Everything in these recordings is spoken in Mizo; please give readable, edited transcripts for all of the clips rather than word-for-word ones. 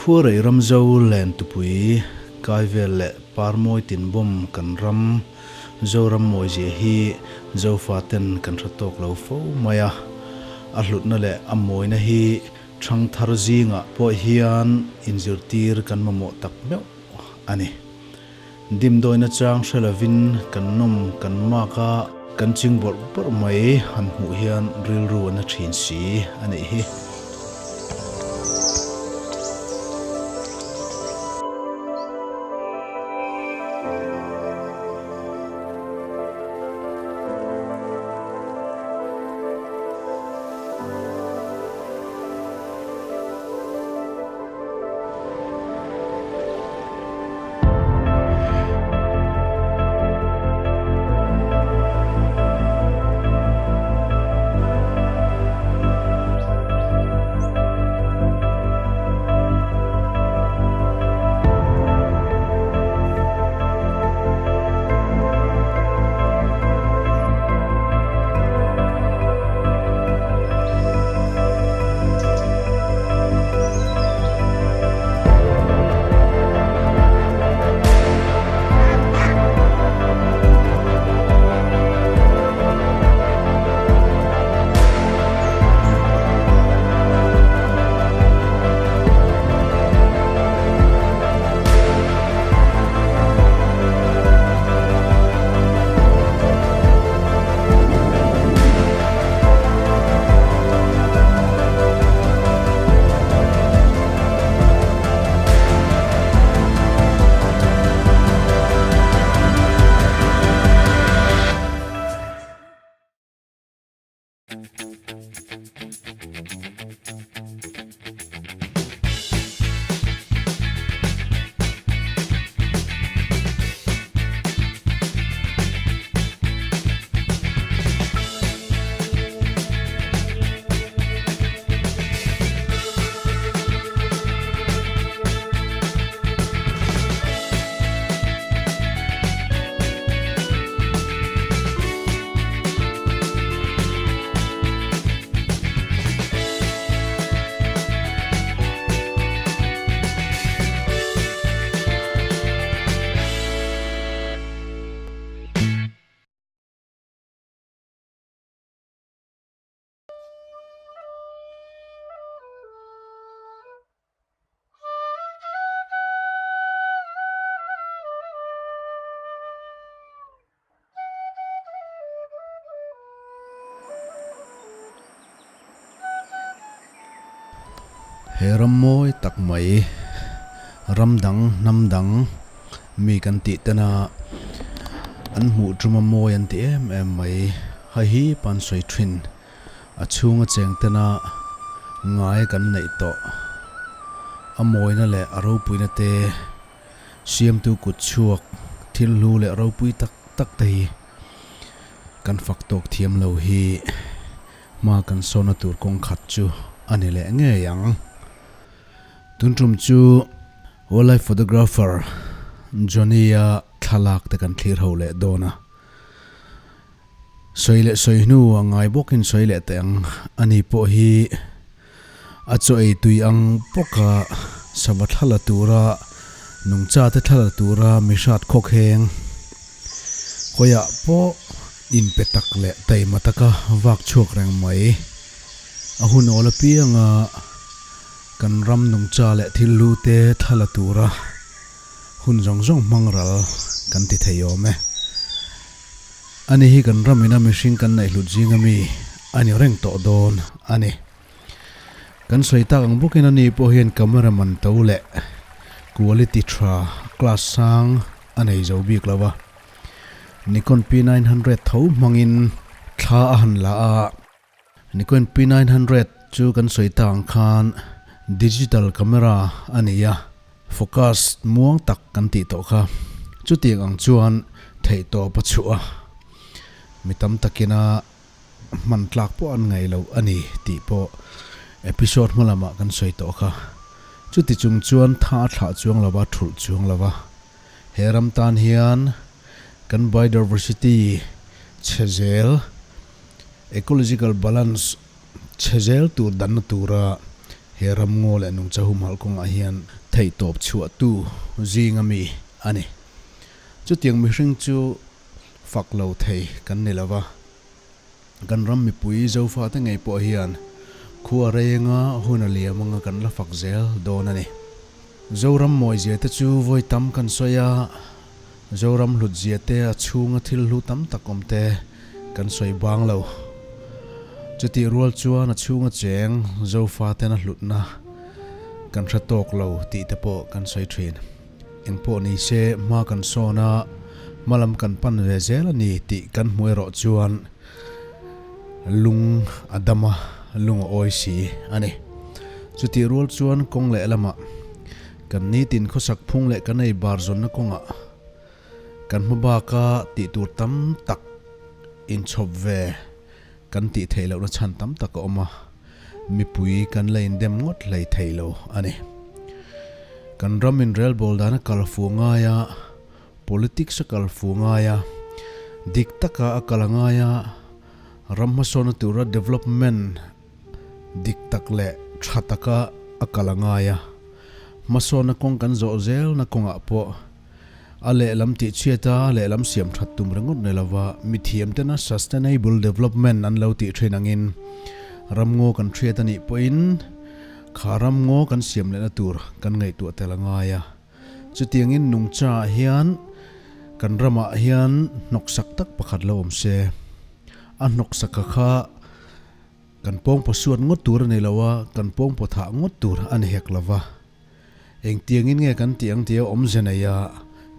Khuarei ramzo len tupui kai vel leh parmawi tinbawm kan ram Zoram mawizia hi Zofaten kan hre tawk lo fo mai a, a hlutna leh a mawina hi thangthar zingah pawh hian inzirtir kan mamawh tak meuh a ni. Dimdawina chang hre lovin kan nawm kan mak a, kan ching bawrh bawrh mai han hmuh hian rilru a na thin si a nih hi. He ram mawi tak mai ram dang hnam dang mi kan tih tena an hmuh tuma mawi an ti em em mai hei hi pan sawi thin a chhunga cheng tena ngai kan neih tawh a mawina leh a ropuina te siamtu kut chhuak thil hlu leh ropui tak tak te hi kan fak tawk thiam lo hi hma kan sawna tur kawng khat chu a ni leh ngei ang. Tun tum chu wildlife photographer Johnny-a thlalak te kan thlir ho leh dawn a. Sawi leh sawi hnu a ngai bawkin sawi leh teh ang. Ani pawh hi a chaw ei tui ang bawka sava thla la tura nungcha te thla la tura mi hrat khawk heng khawiah pawh inpe tak leh taima taka vak chhuak reng mai. A hun awl apianga kan ram nungcha leh thil hlu te thla la tura hun zawng zawng hmang ral kan ti thei awm e. Ani hi kan ram ina mihring kan neih hlut zinga mi a ni reng tawh dawn a ni. Kan sawi tak ang bawkin ani pawh hian camera man to leh quality tha class sang a nei zo bik lo a. Nikon P900 tho hmangin thla a han la a. Nikon P900 chu kan sawi tak ang khan digital camera a ni a, focus muang tak kan tih tawh kha. Chutiang ang chuan theihtawp a chhuah a, mi tam takina hman tlak pawh an ngaih loh a ni tih pawh episode hma lamah kan sawi tawh kha. Chuti chung chuan tha a thlah chuang lo va, thulh chuang lo va. He ram tan hian kan biodiversity chhe zel, Ecological balance chhe zel tur danna tura He ramngaw leh nungcha humhalh kawngah hian theihtawp chhuahtu zinga mi a ni. Chutiang mihring chu fak lo thei kan ni lo va, kan ram mipui Zofate ngei pawh hian khua renga hun a liam anga kan la fak zel dawn a ni. Zoram mawizia te chu vawi tam kan sawi a, Zoram hlutzia te a chhunga thil hlu tam tak awm te kan sawi bang lo. Chutih rual chuan a chhunga cheng Zofa tena hlutna kan hre tawk lo tih te pawh kan sawi thin. Engpawh ni se hma kan sawn a, hma lam kan pan ve zel a ni tih kan hmu erawh chuan lung a dam a, lung a awi si a ni. Chutih rual chuan kawng lehlamah Kan nitin khawsak phung leh kan ei bar zawnna kawngah kan hma baka tih tur tam tak inchhawp ve kan tih theih lohna chhan tam tak a awm a, mipui kan la indem ngawt hlei thei lo a ni. Kan ram inrelbawl dana kal fu ngai a, politics a kal fu ngai a, dik taka a kal a ngai a, ram hmasawnna tura development Dik tak leh tha taka a kal a ngai a, hmasawnna kawng kan zawh zelna kawngah pawh a lehlam tihchhiat a, a lehlam siam that tum ringawt ni lova mithiam tena sustainable development an lo tih thin angin ramngaw kan hriat a nih pawhin kha ramngaw kan siam lehna tur kan ngaihtuah tel a ngai a. Chutiangin nungchaah hian kan ramah hian hnawksak tak pakhat lo awm se, a hnawksaka kha Kan pawngpaw suat ngawt tur a ni lo a, kan pawngpaw thah ngawt tur a ni hek lo va. Engtiangin nge kan tih ang tia awmze nei a,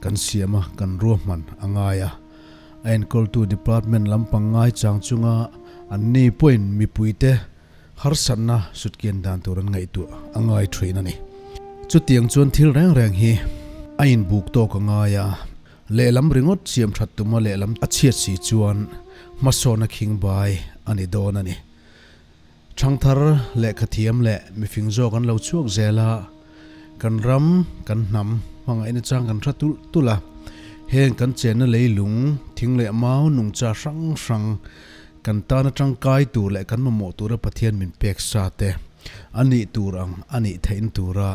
kan siam a, kan ruahman a ngai a. A enkawltu department lampang ngai chang chunga an ni pawhin mipuite harsatna sutkian dan tur an ngaihtuah a ngai thin a ni. Chutiang chuan thil reng reng hi a inbuk tawk a ngai a, Lehlam ringawt siam that tuma lehlam a chhiat si chuan hmasawn a khing bai a ni dawn a ni. Thangthar lehkha thiam leh mifing zawk an lo chhuak zel a, kan ram, kan hnam hmangaihna chang kan hra tulh tulh a. Heng kan chenna leilung, thing leh mau nungcha hrang hrang kan tana tangkai tur leh kan mamawh tura Pathian min pek sa te a nih tur ang a nih theihna tura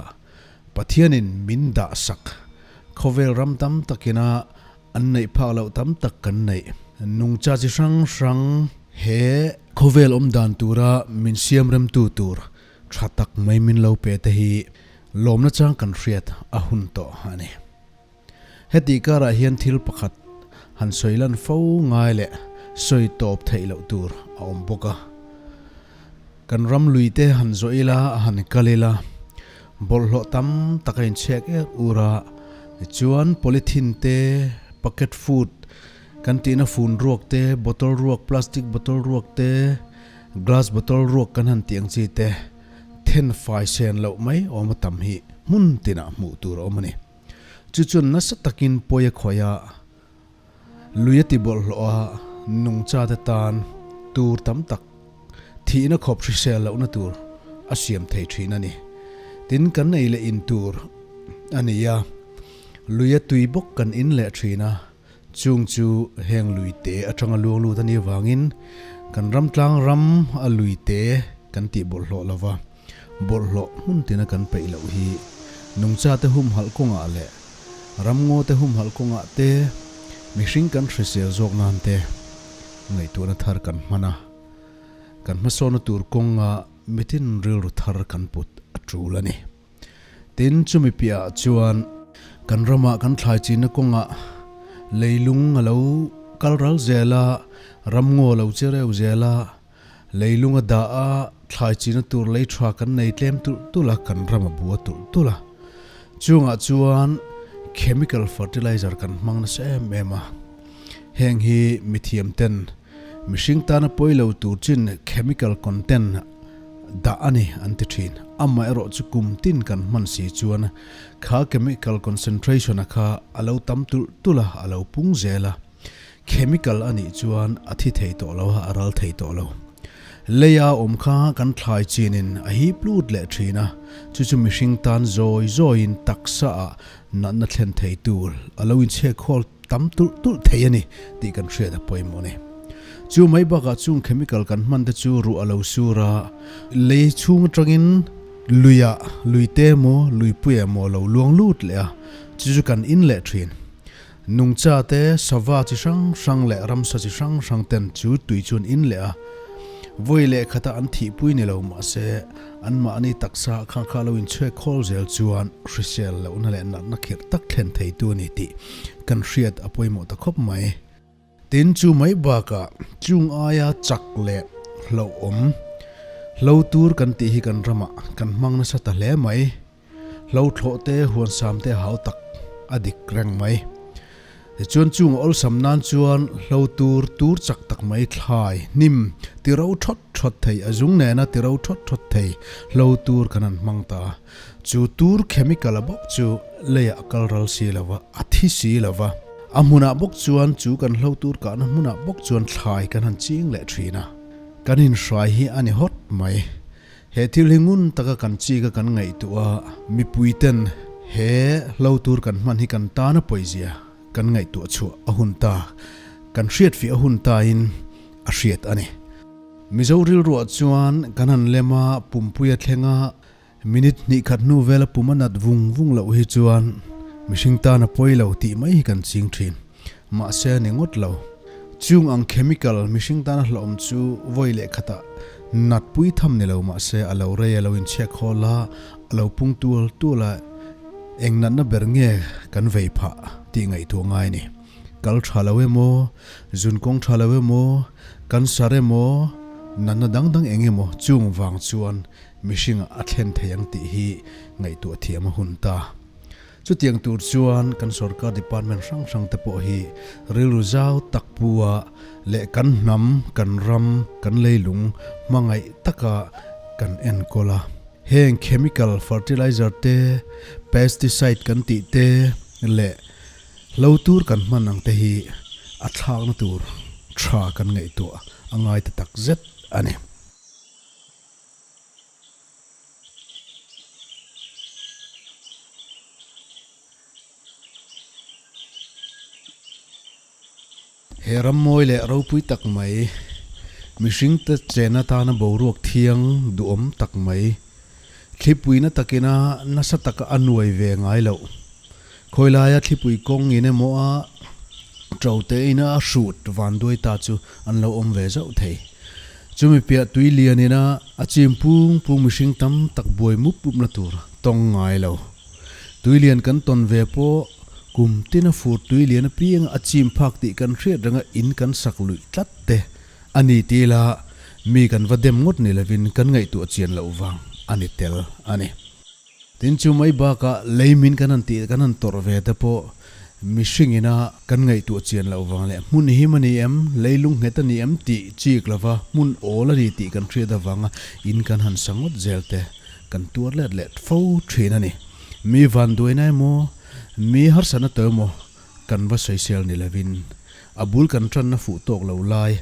Pathianin min dah sak. Khawvel ram tam takina an neih phak loh tam tak kan neih. Nungcha chi hrang hrang he khawvel awm dan tura min siam remtu tur tha tak mai min lo pe te hi lawmna chang kan hriat a hun tawh a ni. Hetih karah hian thil pakhat han sawi lan fo ngai leh sawi tawp theih loh tur a awm bawk a. Kan ram lui te han zawh ila, han kal ila, bawlhhlawh tam tak a inchhek er ur a, tichuan polythene te, packet food kan tihna fun ruak te, bottle ruak, plastic bottle ruak te, glass bottle ruak kan han tih ang chi te, then fai sen loh mai awm a tam hi hmun tinah hmuh tur a awm a ni. Chu chuan nasa takin pawi a khawih a, lui a ti bawlhhlawh a, nungchate tan tur tam tak thihna khawp hrisel lohna tur a siam thei thin a ni. Tin, kan ei leh in tur a ni a, lui a tui bawk kan in leh thin a, chung chu heng lui te atanga luang lut a nih avangin kan ram tlang ram a lui te kan tih bawlhhlawh lova, bawlhhlawh hmun tina kan peih loh hi nungchate humhalh kawngah leh ramngaw te humhalh kawngah te mihring kan hrisel zawk nan te ngaihtuahna thar kan hman a, kan hmasawnna tur kawnga mitin rilru thar kan put a tul a ni. Tin, chumi piahah chuan kan ramah kan thlai chinna kawngah leilung a lo kal ral zel a, ramngaw a lo che reuh zel a, Leilung a dah a, thlai china tur lei tha kan nei tlem tulh tulh a, kan ram a bua tulh tulh a. Chungah chuan chemical fertilizer kan hmang nasa em em a. Heng hi mithiam ten mihring tana pawi lo tur chin chemical content dah a ni an ti thin. Amaherawh chu kum tin kan hman si chuan kha chemical concentration a kha a lo tam tulh tulh a, a lo pung zel a. Chemical a nih chuan a thi thei tawh lo a, a ral thei tawh lo. Leia awm kha kan thlai chinin a hip lut leh thin a, chu chu mihring tan zawi zawiin taksa ah natna thlen thei tur a lo inchhek khawl tam tulh tulh thei a ni tih kan hriat a pawimawh a ni. Chu mai bakah chung chemical kan hman te chu ruah a lo sur a, lei chhung atangin. Luiah luite emaw luipui emaw lo luang lut leh a, chu chu kan in leh thin. Nungcha te, sava chi hrang hrang leh ramsa chi hrang hrang ten chu tui chu an in leh a. Vawi leh khata an thihpui ni lo mahse, anmahni taksa kha kha lo inchhuak khawl zel chuan hrisel lohna leh natna khirh tak thlen theitu a ni tih kan hriat a pawimawh ta khawp mai. Tin, chu mai bakah chung aia chak leh hlauhawm, hlo tur kan tih hi kan ramah kan hmang nasa ta hle mai. Hlo thlawh te, huan sam te hau tak a dik reng mai. Tichuan chung a awlsam nan chuan hlo tur tur chak tak mai thlai, hnim, ti ro thawt thawt thei, a zung nena ti ro thawt thawt thei hlo tur kan han hmang ta a. Chu tur chemical a bawk chu leiah a kal ral si lo va, a thi si lo va. A hmunah bawk chuan chu kan hlo tur kahna hmunah bawk chuan thlai kan han ching leh thin a. Kan inhrai hi a ni hawt mai. He thil hi ngun taka kan chika kan ngaihtuah a, mipuiten he hlo tur kan hman hi kan tan a pawizia kan ngaihtuah chhuah a hun ta, kan hriatfiah a hun tain a hriat a ni. Mizo rilruah chuan kan han lem a, pumpui a thleng a, Minute hnih khat hnu vela pum a nat vung vung loh hi chuan mihring tan a pawi lo tih mai hi kan ching thin. Mahse a ni ngawt lo. Chung ang chemical mihring tana hlauhawm chu vawi leh khatah nat pui tham ni lo mahse a lo rei a lo inchhiak hawl a, a lo pung tual tual a, eng natna ber nge kan vei phah tih ngaihtuah ngai a ni. Kal tha lo emaw, zun kawng tha lo emaw, cancer emaw, natna dang dang eng emaw chung vang chuan Mihringah a thlen thei ang tih hi ngaihtuah thiam a hun ta. Chutiang tur chuan kan sorkar department hrang hrang te pawh hi rilru zau tak pu a leh kan hnam, kan ram, kan leilung hmangaih taka kan enkawl a. Heng chemical fertilizer te, pesticide kan tih te leh hlo tur kan hman ang te hi a thlakna tur tha kan ngaihtuah a ngai ta tak zet a ni. He rammawi leh ropui tak mai, mihringte chen atana boruak thiang duhawm tak mai, thlipuina takina nasa taka a nuai ve ngai loh. Khawilaia thlipui kawng in emaw a ṭo te ina a hrut vanduai ta chu an lo awm ve zauh thei. Chumi piah tui lian ina a chim pung pung mihring tam tak buai mup mup na tur tawng ngai lo. Tui lian kan tawn ve pawh kum tina fur tui lian apianga a chim phak tih kan hriat renga in kan sak luih tlat te a ni ti ila mi kan va dem ngawt ni lovin kan ngaihtuah chian loh vang a ni tel a ni. Tin chu mai bakah lei min kan han tih kan han tawrh ve te pawh mihring ina kan ngaihtuah chian loh vang leh hmun him a ni em, leilung nghet a ni em tih chik lova hmun awl a ni tih kan hriat avanga in kan han sa ngawt zel te kan tuar let let fo thin a ni. Mi vanduaina emaw, mi harsatna tawh emaw kan va sawisel ni lovin a bul kan tanna fuh tawk lo lai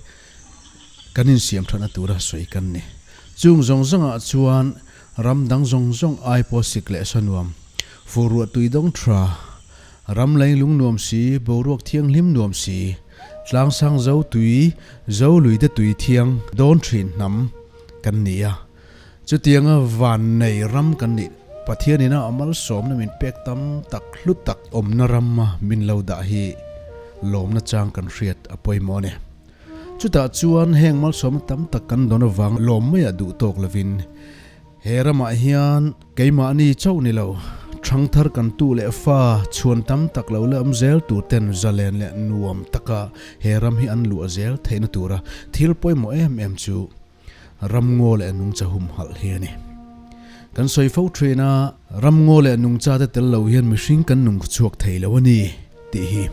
kan insiam thatna tura sawi kan ni. Chung zawng zawngah chuan Ram dang zawng zawng ai pawh sik leh sa nuam, fur ruah tui dawng tha, ram leilung nuam si, boruak thianghlim nuam si, tlangsang zo tui, zo lui te tui thiang dawn thin hnam kan ni a. Chutianga van nei ram kan nih Pathian ina a malsawmna min pek tam tak hlu tak awmna rama min lo dah hi lawmna chang kan hriat a pawimawh a ni. Chutah chuan heng malsawmna tam tak kan dawn avang lawm maiah duh tawk lovin he ramah hian keimahni chauh ni lo, thangthar kan tu leh fa chhuan tam tak lo la awm zel tur ten zalen leh nuam taka he ram hi an luah zel theihna tura thil pawimawh em em chu ramngaw leh nungcha humhalh hi a ni. Kan sawi fo thin a, ramngaw leh nungcha te tel lo hian mihring kan nung chhuak thei lo a ni tih hi.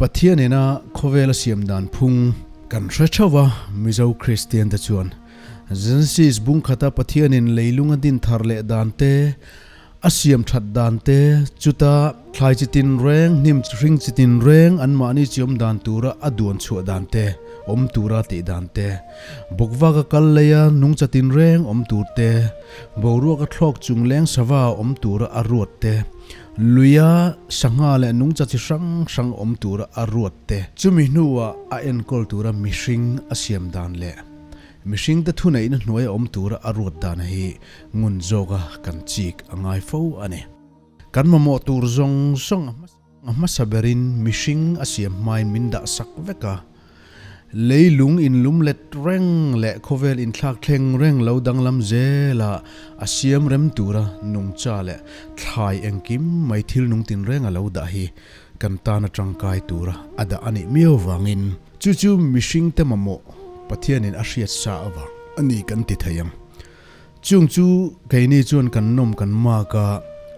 Pathian ina khawvela siam dan phung kan hre theuh a, Mizo Kristian te chuan Genesis bung khata Pathianin leilunga din thar leh dan te, A siam that dan te, chuta thlai chi tin reng, hnim hring chi tin reng anmahni chi awm dan tura a duan chhuah dan te, awm tura tih dan te, bawkvaka kal leia nungcha tin reng awm tur te, boruaka thlawk chung leng sava awm tura a ruat te, luia sangha leh nungcha chi hrang hrang awm tura a ruat te, chumi hnuah a enkawl tura mihring a siam dan leh mihringte thuneihna hnuaia awm tura a ruat dan hi ngun zawka kan chik a ngai fo a ni. Kan mamawh tur zawng zawng a hmasa berin mihring a siam hmain min dah sak vek a. Leilung inlum let reng leh khawvel inthlak thleng reng lo danglam zela a siam rem tura nungcha leh thlai engkim mai thil nung tinreng a lo dah hi kan tana tangkai tura a dah a nih miau vangin chu chu mihringte mamawh Pathianin a hriat sa avang a ni kan ti thei ang. Chung chu keini chuan kan nawm kan mak a,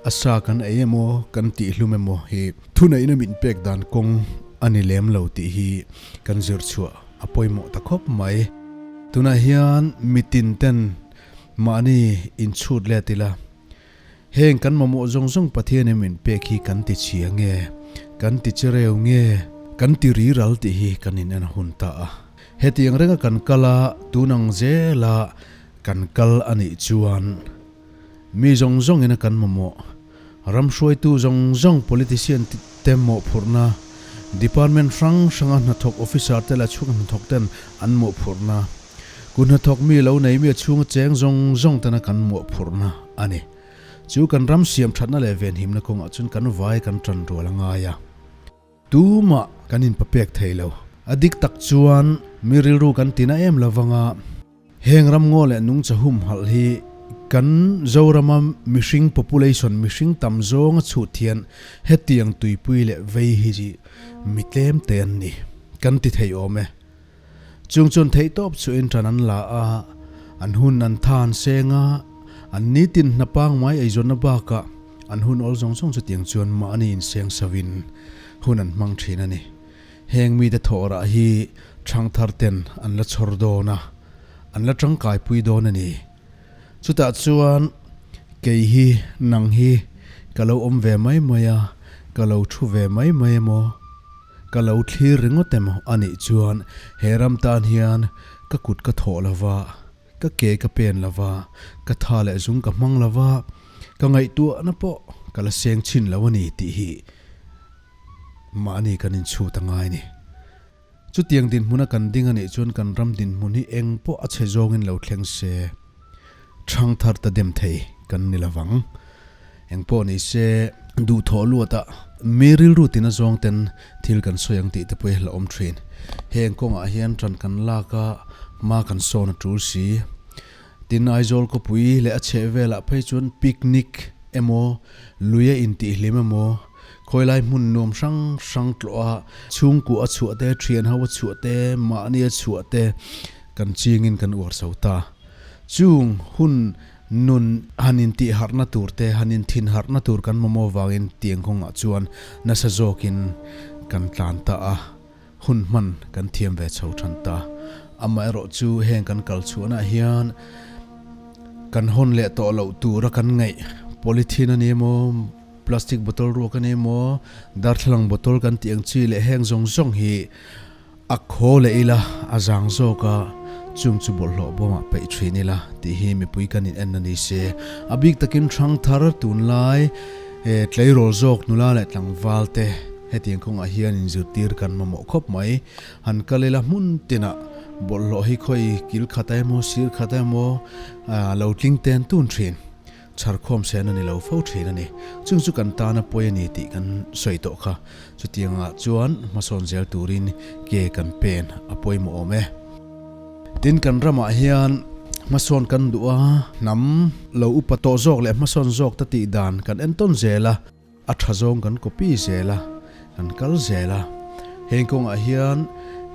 a sa kan ei emaw kan tihhlum emaw hi thuneihna min pek dan kawng a ni lem lo tih hi kan zir chhuah a pawimawh ta khawp mai. Tunah hian mitin ten mahni inchhut let ila, heng kan mamawh zawng zawng Pathianin min pek hi kan ti chhia nge, kan ti chereu nge, kan ti riral tih hi kan in en hun ta a. Hetiang renga kan kal a, tun ang zela Kan kal a nih chuan mi zawng zawngin a kan mamawh. Ram hruaitu zawng zawng politician te mawhphurhna, department hrang hranga hnathawk officer te leh chhung hnathawk ten an mawhphurhna, kut hnathawk mi lo nei mi a chhunga cheng zawng zawng tena kan mawhphurhna a ni. Chu kan ram siam thatna leh venhimna kawngah chuan kan vai kan tan rual a ngai a. Tumah kan inpapek thei lo. A dik tak chuan mi rilru kan tina em lovanga heng ramngaw leh nungcha humhalh hi kan Zorama mihring population, mihring tam zawnga chhut hian hetiang tuipui leh vei hi mi tlem te an ni kan ti thei awm e. Chung chuan theihtawp chuhin ṭan an la a, an hun an tha an seng a, an nitin hna pangngai eizawnna bakah an hun awl zawng zawng chutiang chuan mahni inseng sauvin hun an hmang ṭhin a ni. Heng mite thawhrah hi ṭhangthar ten an la chhawr dawn a, an la ṭangkaipui dawn a ni. Chutah chuan kei hi nang hi ka lo awm ve mai mai a, ka lo ṭhu ve mai mai emaw? Ka lo thlir ringawt emaw a nih chuan he ram tan hian ka kut ka thawh lo va, ka ke ka pen lo va, ka tha leh zung ka hmang lo va, ka ngaihtuahna pawh ka la seng chhin lo a ni tih hi mahni kan inchhut a ngai a ni. Chutiang dinhmuna kan ding a nih chuan kan ram dinhmun hi eng pawh a chhe zawngin lo thleng se, Chhang thar ta dem thei kan ni lovang. Eng pawh ni se, duhthawh luatah mi rilru tina zawng ten thil kan sawi ang tih te pawh hi hlauhawm thin. Heng kawngah hian ṭan kan lak a, hma kan sawn a ṭul si. Tin, Aizawl khawpui leh a chheh velah phei chuan picnic emaw, lui a intihhlim emaw, khawilai hmun nuam hrang hrang tlawh a, chhungkua a chhuah te, thian ho a chhuah te, mahni a chhuah te kan chingin kan uar chho ta. Chung hun nun han intihharhna tur te, han inthinharhna tur kan mamawh vangin tiang kawngah chuan nasa zawkin kan tlan ta a, hun hman kan thiam ve chho than ta. Amaherawh chu heng kan kal chhuahnaah hian kan hawn leh tawh loh tura kan ngaih polythene a ni emaw, plastic bottle ruak a ni emaw, darthlalang bottle kan tih ang chi leh heng zawng zawng hi A khaw leh ila, a zang zawk a, chung chu bawlhhlawh bawmah peih thin ila tih hi mipui kan in en a ni se. A bik takin hrang thar tunlai tleirawl zawk nula leh tlangval te hetiang kawngah hian inzirtir kan mamawh khawp mai. Han kal ila hmun tinah bawlhhlawh hi khawi kil khat emaw sir khat emaw lo tling ten tun thin. Chharkhawm sen a ni lo fo thin a ni. Chung chu kan tana pawi a ni tih kan sawi tawh kha. Chutiangah chuan hmasawn zel turin ke kan pen a pawimawh awm e. Tin, kan ramah hian hmasawn kan duh a, hnam lo upa tawh zawk leh hmasawn zawk ta tih dan kan entawn zel a, a tha zawng kan copy zel a, kan kal zel a. Heng kawngah hian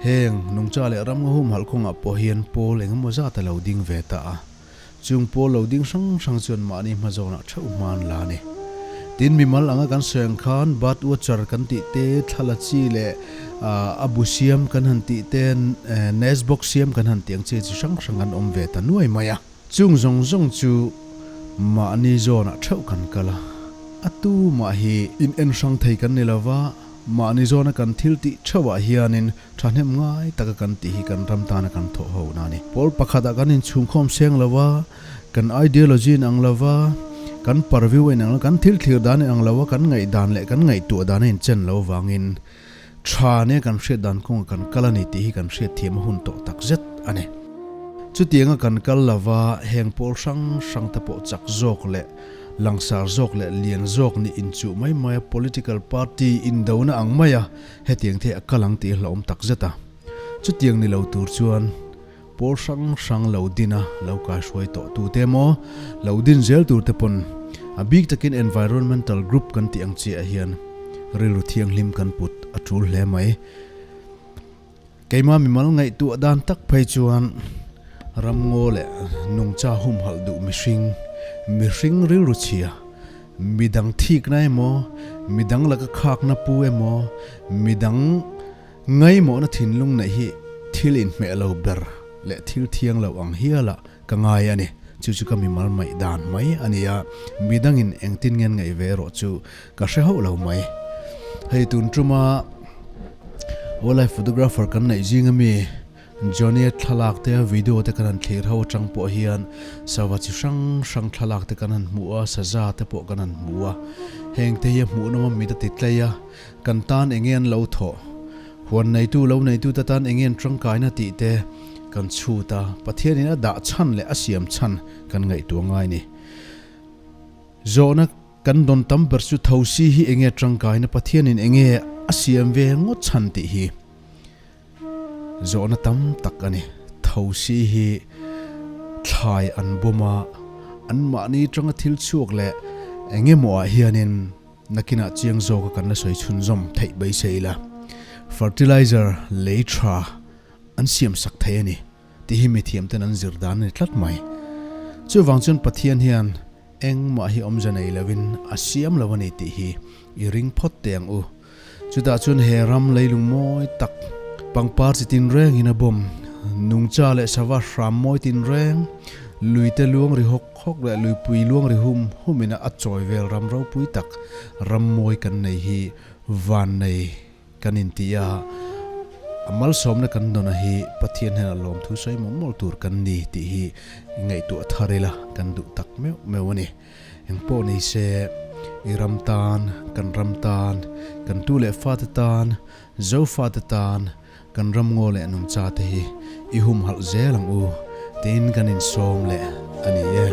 heng nungcha leh ramnga humhalh kawngah pawh hian pawl engemaw zat a lo ding ve ta a. Chung pawl lo ding hrang hrang chuan mahni hma zawnah theuh hma an la a ni. Tin, mimal anga kan sawi ang khan bird watcher kan tih te, thla la chi leh a bu siam kan han tih te, nest box siam kan han tih ang chi chi hrang hrang an awm ve ta nuai mai a. Chung zawng zawng chu mahni zawnah theuh kan kal a, a tu mah hi in en hrang thei kan ni lo va, mahni zawna kan thil tih theuhah hianin thahnem ngai taka kan tih hi kan ram tana kan thawh ho na a ni. Pawl pakhatah kan inchhungkhawm seng lo va, kan ideology in ang lo va, kan purview a inang lo, kan thil thlir dan a inang lo va, kan ngaihdan leh kan ngaihtuah dan a inchen lo vangin tha nia kan hriat dan kawngah kan kal a ni tih hi kan hriatthiam a hun tawh takzet a ni. Chutianga kan kal lova heng pawl hrang hrang te pawh chak zawk leh langsar zawk leh lian zawk nih inchuh mai mai a political party indona ang maia hetiang te a kal ang tih a hlauhawm takzet a. Chutiang ni lo tur chuan pawl hrang hrang lo din a lo kaihruai tawh tu te emaw lo din zel tur te pawn a bik takin environmental group kan tih ang chiah hian rilru thianghlim kan put a tul hle mai. Keimah mimal ngaihtuah dan tak phei chuan ramngaw leh nungcha humhalh duh mihring, mihring rilru chhia, midang thikna emaw, midang laka khakna pu emaw, midang ngaimawhna thinlung neih hi thil inhmeh lo ber leh thil thiang lo ang hialah ka ngai a ni. Chu chu ka mimal maih dan mai a ni a, midangin engtin ngen ngaih ve erawh chu Ka hre hauh lo mai. Hei tun tuma wildlife photographer kan neih zing ami Johnny-a thlalak te video te kan han thlir ho atang pawh hian sava chi hrang hrang thlalak te kan han hmu a, saza te pawh kan han hmu a. Heng te hi a hmuhnawm a mit a ti tlei a, kan tan enge an lo thawh, huan neitu lo neitu te tan enge an tangkaina tih te kan chhut a, Pathianin a dah chhan leh a siam chhan kan ngaihtuah ngai ni. Zawhna Kan dawn tam ber chu thosi hi enge tangkaina Pathianin enge a siam ve ngawt chhan tih hi zawhna tam tak a ni. Thosi hi thlai an bawm a, anmahni tanga thil chhuak leh eng emaw ah hianin nakinah chiang zawka kan la sawi chhunzawm theih beisei ila fertilizer lei tha an siam sak thei a ni tih hi mithiam ten an zir dan a ni tlat mai. Chuvang chuan Pathian hian Engmah hi awmze nei lovin a siam lo a ni tih hi i ring phawt teh ang u. Chutah chuan he ram leilung mawi tak, pangpar chi tinrengin a bawm, nungcha leh sava hram mawi tinreng, luite luang ri hawk hawk leh luipui luang ri hum humin a chawi vel ram ropui tak, ram mawi kan nei hi van nei Kan inti a, a malsawmna kan dawna hi Pathian hnenah lawmthu sawi mawlh mawlh tur kan ni tih hi ngaihtuah thar ila kan duh tak meuh meuh a ni. Engpawh ni se, i ram tan, kan ram tan, kan tu leh fate tan, Zofate tan, kan ramngaw leh nungcha te hi i humhalh zel ang u tiin kan insawm leh a ni e.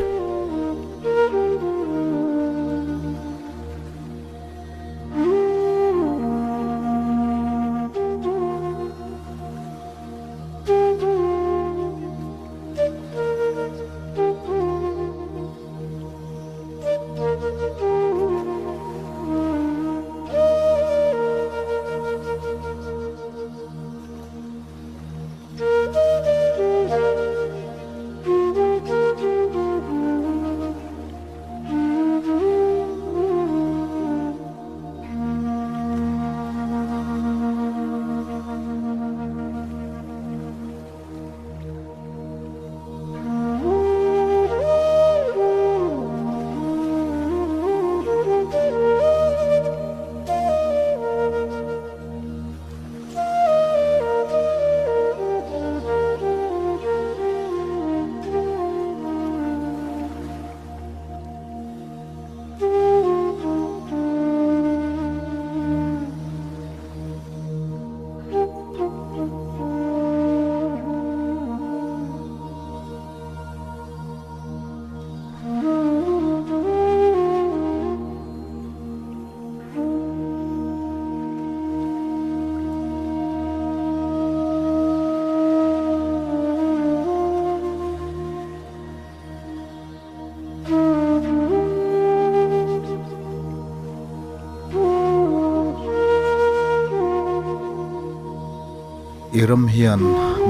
I ram hian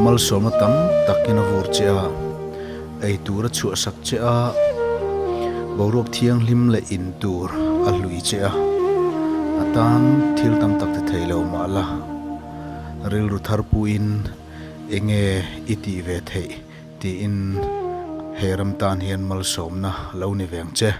malsawmna tam takin a vur che a, ei tur a chhuahsak che a, boruak thianghlim leh in tur a. a hlui che a, a tan thil tam tak ti thei lo mah la, rilru thar puiin enge i tih ve theih tiin he ram tan hian malsawmna lo ni ve ang che.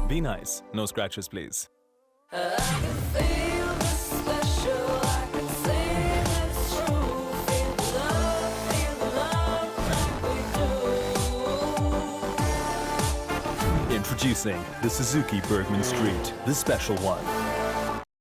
Be nice, no scratches please. Introducing the Suzuki Burgman Street, the special one.